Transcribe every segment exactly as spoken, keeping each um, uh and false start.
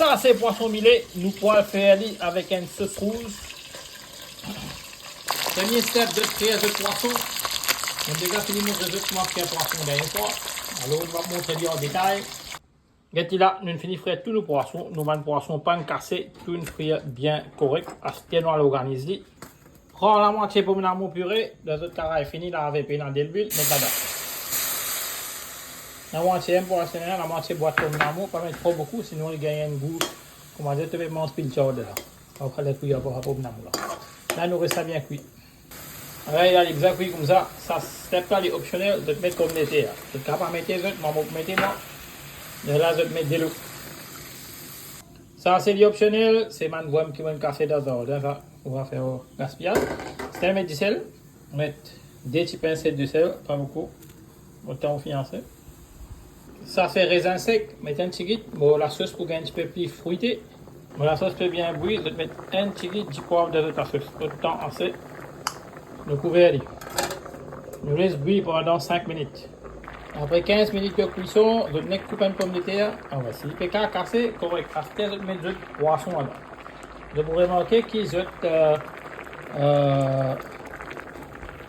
Sa se pwason mile, nou pou al fer li avek enn sos rouz. Premie step, zot frir zot pwason. Mo deza fini montre zot kouma frir pwason dernie fwa. Alor, nou va montre li an detay. Get li la, nou fini frir tou nou pwason. Nou bann pwason pa'nn kase, tou inn frir bien korek. Aster nou al organiz li. Pran lamwatie pomdamour pire, dan zot karay fini lav enpe, ena delwil, met ladan. Lamwatie enn pwason, lamwatie bwat pomdamour, pa met tro boukou, sinon li gagn enn gou, kouma dir, to pe manz pilchard la. Apre, li kwi ankor sa pomdamour la. La, nou les sa bien kwi. Ala, li bizin kwi koumsa, sa step la, li opsionel, zot met pomdeter. Zot kapav pa mete zot, mwa mo pou mete mwa. Me la, zot met delo. Sa se li opsionel, se bann vwem ki mo'nn kase dan zardin sa. Ou pa fer gaspiyaz. Step met disel, met de ti pinse disel, pa boukou. Otan ou finn ase. Sa se rezin sek, met enn tigit, mo lasos pou gagn enn tipe pli frwite. Mo lasos pe bien bwi, zot met enn tigit dipwav dan zot lasos. Otan ase. Nou kouver li. Nou les bwi pandan sink minit. Apre kinz minit de kwison, zot nek koup enn pomdeter. Anba, si li pe ka kase, korek. Aster zot met zot pwason ladan. Zot pou remarke ki zot, euh, euh,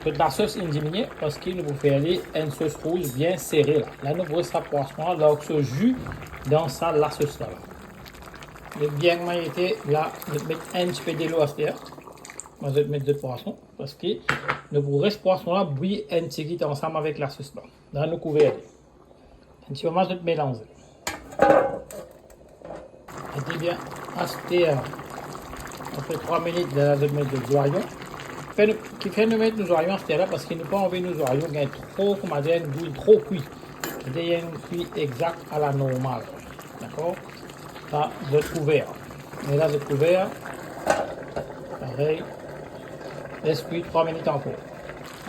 zot lasos inn diminie, parski nou pou fer li enn sos rouz bien sere la. La, nou pou les sa pwason la, larg so zi dan sa lasos la. Zot bien gete la, zot met enn tipe delo aster. Mwa zot met zot pwason, parski nou pou les pwason la bwi enn tigit ansam avek lasos la. La, nou kouver li. Enn ti moman, zot melanze. Gete bien, aster, apre trwa minit, la, zot met zot zwayon. Fer nou, kifer nou met nou zwayon aster la, parski nou pa anvi nou zwayon gagn tro, kouma dir, enn gou tro kwi. Li bizin kwi exakt a la normal. Dakor? La, zot kouver. Me la, zot kouver. Parey. Les kwi trwa minit ankor.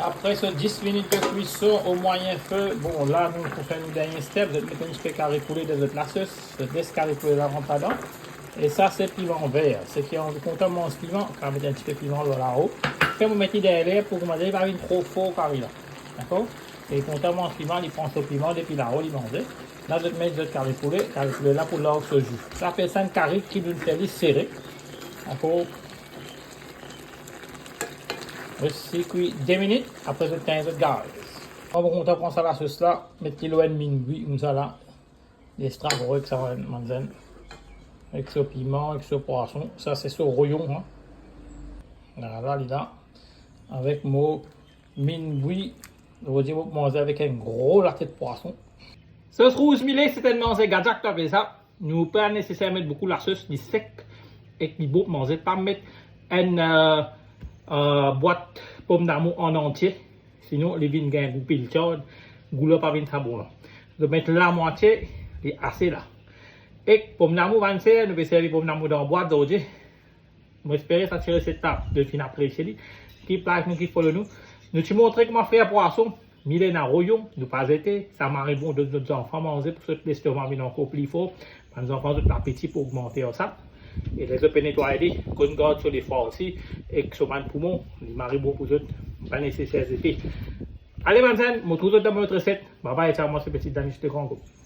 Apre so dis minit de kwison o mwayin fe, bon, la, nou pou fer nou dernie step, zot met enn tipe kari poule dan zot lasos, zot les kari poule la rant ladan. E sa, se piman ver. Seki kontan manz piman, kapav met enn tipe piman lor lao. Fer mo met li deryer pou kouma dir li pa vinn tro for kari la. Dakor? E kontan manz piman, li pran so piman depi lao, li manze. La, zot met zot kari poule, kari poule la pou larg so zi. Sa apel sa enn kari ki nou fer li sere. Dakor? Les li kwi de minit, apre zot tegn zot gaz. Mo kontan pran sa lasos la, met li lor enn minn bwi koumsa la. Li extra korek sa, mann zenn. Ek so piman, ek so pwason. Sa se so royon, an. Ala li la. Avek mo minn bwi, nou dir mo manze avek enn gro latet pwason. Sos rouz mile, se enn manze gadyak, nou apel sa. Nou pa neseser met boukou lasos, li sek ek li bon pou manze. Pa met enn, euh, euh, bwat pomdamour an antie, sinon li vinn gagn gou pilchard, gou la pa vinn sa bon la. Zot met lamwatie, li ase la. Ek pomdamour, bann ser, nou pe servi pomdamour dan bwat zordi. Mo espere sa ti reset la, zot finn apresie li. Keep like nou, keep follow nou. Nou ti montre kouma fer pwason, mile ena royon, nou pa zete, sa mari bon, donn zot zanfan manze pou zot lestoma vinn ankor pli for. Bann zanfan, zot lapeti pou ogmante ar sa. E ler zot pe netway li, konn gard so lefwa osi, ek so bann poumon, li mari bon pou zot, pa neseser zete. Ale bann zenn, mo trouv zot dan mo lot reset. Bye bye, ciao, mwa se Petit Danish de Grand Gaube.